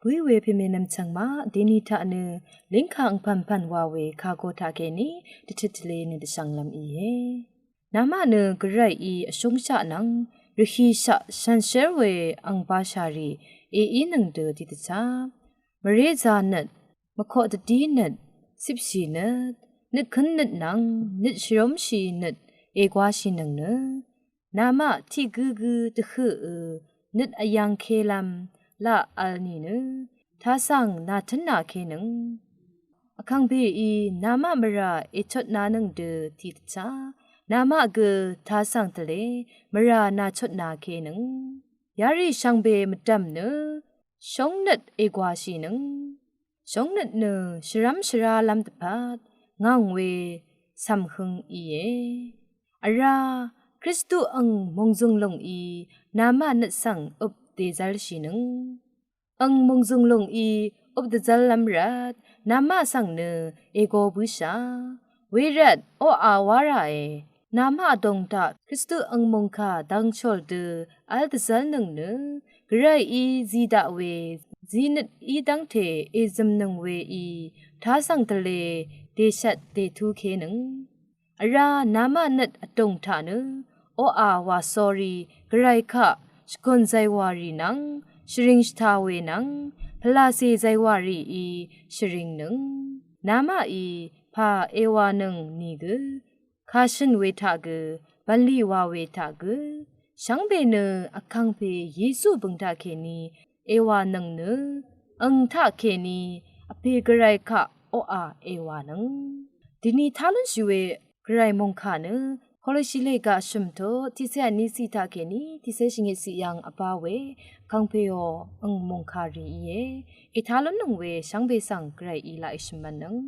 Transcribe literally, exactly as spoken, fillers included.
Bǿí we pèmènvm chv̀ngmaq dèní taq nø língkà angpv̀npv̀n wa we kàgo taq kèní dvtøt tvlē nø dvshvnglv́m íe. Namaq nø Gvrayí vshúngshaq nvng rvhìshaq shànshér we ang bashà rì èínøng dø tiqdvchá, mvré zānøt, mvkoq dvdínøt, cipshì nøt, nøt køn nøt nvng nøt shvrúmshì nøt ègwāshìnøng nø, namaq tiq gǿgǿ dvhøqø nøt vyv̀ngkelv́m laq vl nìnø, tasv̀ng nàtǿnàkenøng. Vkàngpèí namaq mvrà èchotnanøng dø tiqdvchá, namaq gø tasv̀ng tvlē mvrà nàchotnàkenøng. Yarì shvngbe mvdv̀m nø shóngnøt ègwāshìnøng. Shóngnøt nø shvrv́m shvrálv́m dvpvt ngv̀ng we cv̀mhøng íe. Vrá Kristu ang mòngzø̀ng lùngí namaq nøt svng øp dèzv́lshìnøng. Ang mòngzø̀ng lùngí øp dvzv́llv́m rvt namaq svng nø ègo bǿshà. Wervt oqà wá ràe, namaq vdòng taq Kristu ang mòngkà dvngshòl dø vl dvzv́lnøng nø, Gvrayí zi daq we zinøt í dv́ngte èzø̀mnøng weí tasv̀ng tvlē dèshvt dètúkenøng. Vrá namaq nøt vdòng taq nø oqà wà sórí Gvray kaq shvgùn zaywa rì nvng shvring shvta we nvng pvlacè zaywa rìí shvringnøng. Namaqí pà èwànøng nìgø, kàshø̀n we taq gø, bv̀nlì wa we taq gø, shvngbe nø Vkàngpè Yesu bø̀ng taq kèní èwànøng nø, ang taq kèní Vpè Gvray kaq oqà èwànøng. Dèní tá lúnshì we Gvray mòngkà nø Kolosi lèga shø̀m tut tiqcé vní ciq taq kèní tiqcé shvngit ciq yv̀ng vbá we Vkàngpèò ang mòngkà rì íe. Ètá lúnnøng we shvngbe svng Gvrayí laq èshø̀m mvtnøng.